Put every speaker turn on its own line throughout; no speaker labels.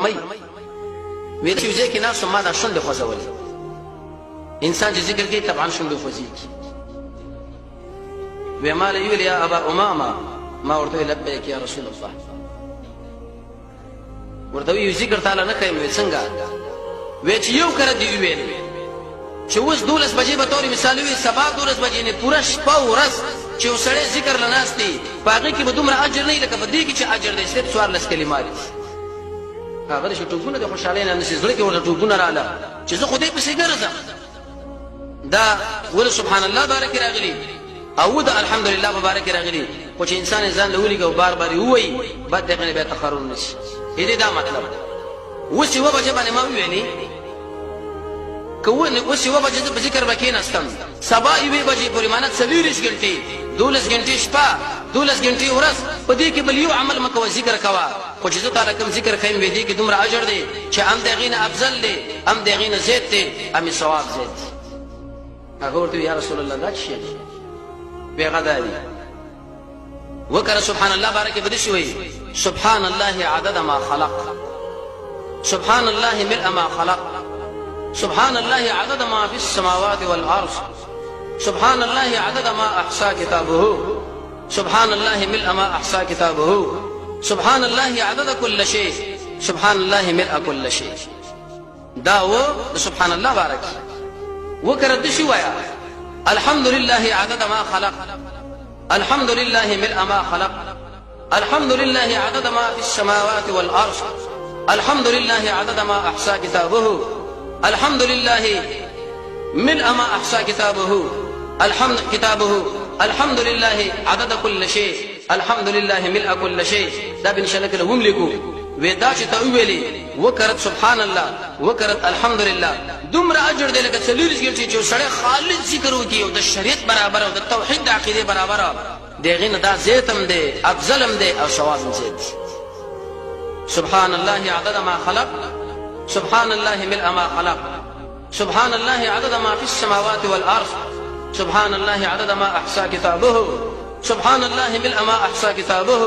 فرمایي، ویل چې ځای کې ناست ما دا شونډې خوځولې. انسان چې ذکر کوي طبعا شونډې خوځېږي. وی ما له ویل یا ابا امامه، ما ورته ویل لبیک یا رسول الله. ورته وی ذکر تعالی نه کوي. وی څنګه؟ وی چې یو کره دی ویل چې اوس 12 بجې به تورې مثال وي، سبا 12 بجې نه پوره شپه ورځ چې یو سړی ذکر له ناست دی، په هغې کې به دومره اجر نه وي لکه په دې کې چې اجر دی، صرف 14 کلمات دي. هغه چې ټوپونه د خوشحالۍ نه نشي، زړه کې ورته ټوپونه رااله چې زه خو دې پسې ګرځم. دا ول سبحان الله بارک راغلی او د الحمدلله مبارک راغلی، خو چې انسان ځان له ولېږي او بار بار یې ووایي، بد دغه نه بیا تقرر نشي. دې دا مطلب اوس یوه بجه باندې ما وویلې که اوس یوه بجه زه په ذکر به کېناستم، سبا یوې بجې پورې، معنا 24 ګنټې، 12 ګنټې شپه، 12 ګنټې ورځ، په دې کې بل یو عمل مه کوه، ذکر کوه. خو چې زه تاله کوم ذکر ښیم، وې دې کې دومره اجر دی چې هم د هغې نه افضل دی، هم د هغې نه زیات دی، هم یې ثواب زیات دی. هغه ورته یا رسول الله دا څه شی دی؟ وی هغه دا دی وکړه سبحان الله بارک به دسی وی، سبحان الله عدد ما خلق، سبحان الله ملء ما خلق، سبحان الله عدد ما في السماوات والارض، سبحان الله عدد ما احصى كتابه، سبحان الله ملء ما احصى كتابه، سبحان الله عدد كل شيء، سبحان الله ملء كل شيء. دا و د سبحان الله بارک وکړه دسی وایا، الحمد لله عدد ما خلق، الحمد لله ملء ما خلق، الحمد لله عدد ما في السماوات والارض، الحمد لله عدد ما احصى كتابه، الحمد لله ملء ما احصى كتابه، الحمد كتابه، الحمد لله عدد كل شيء، الحمد لله ملء كل شيء. دا بن شاء الله کله هم لیکو. وې دا چې ته ویلې وکرت سبحان الله وکرت الحمدلله، دومره اجر دی لکه 24 ګنټې چې سړی خالص ذکر وکړي او د شریعت برابر او د توحید د عقیدې برابر، د هغې نه دا زیات هم دی، افضل هم دی او ثواب هم زیات دی. سبحان الله عدد ما خلق، سبحان الله ملء ما خلق، سبحان الله عدد ما في السماوات والأرض، سبحان الله عدد ما أحصى كتابه، سبحان الله ملء ما أحصى كتابه،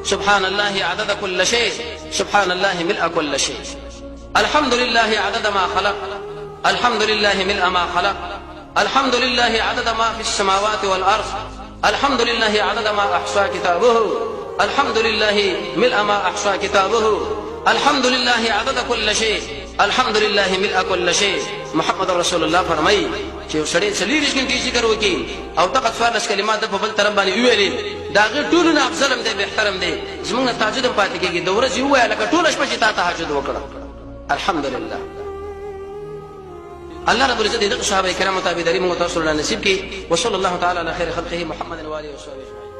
سبحان الله عدد كل شيء، سبحان الله ملء كل شيء، الحمد لله عدد ما خلق، الحمد لله ملء ما خلق، الحمد لله عدد ما في السماوات والأرض، الحمد لله عدد ما أحصى كتابه، الحمد لله ملء ما أحصى كتابه، الحمد لله عدد كل شيء، الحمد لله ملء كل شيء. محمد رسول الله فرمایي چې یو سړی 24 ګنټې ذکر وکړي او دغه 14 کلمات په بل طرف باندې وویلې، د هغې ټولو نه افضل هم دی، بهتر هم دی. زموږ نه تهجد هم پاتې کېږي، د ورځې ووایه لکه ټوله شپه چې تا تهجد وکړه. الحمدلله، الله رب العزت دغه صحابه کرامو تابعداري موږ تاسو له نصیب کړي. وصلی الله تعالی علی خیر خلقه محمد و آله وصحبه اجمعین.